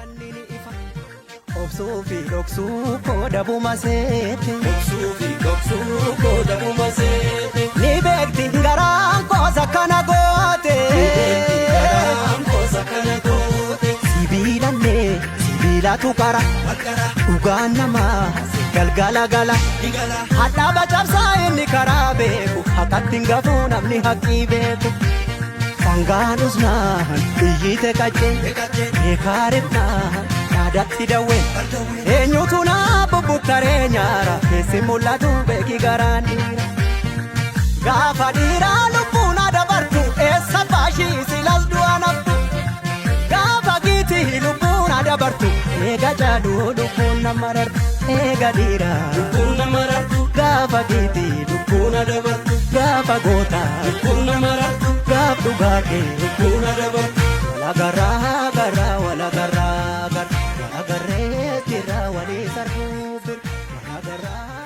Dukkanni ni ifa. Obsuu fi dhoksuu koo dhabuma seete. Obsuu fi dhoksuu koo dhabuma seete. Ni beekti garaan koos akkana goote. Ni beekti garaan koos akkana goote. Sibiilallee sibiilatu qara. Walqara. Dhugaan namaa galgala gala. Ni gala. Hadhaaba cabsaa inni karaa beeku. Haqatti hin gafuu namni haqqii beeku. Sangaan usnaan iyyite qaccee. Eegalee. Beekaarifnaan yaadatti dawwee. Bardawwee. Eenyutu naa bubbuttaree nyaara keessi mul'atu beeki garaan dhiira. Gaafa dhiiraa lubbuun dabartu eessa baashii silas du'a naftu. Gaafa giitii lubbuun dabartu eega jaaduu lubbuun nama rartu eega dhiiraa. Lubbuun nama rartu. Gaafa giitii Lubbuun dabartu. gaafa gootaa Lubbuun nama rartu. gaaf dhugaa kee. Lubbuun dabartu. Walagaraa garaa walagaraa gara walagarree jira walii sarbuu bira walagaraa.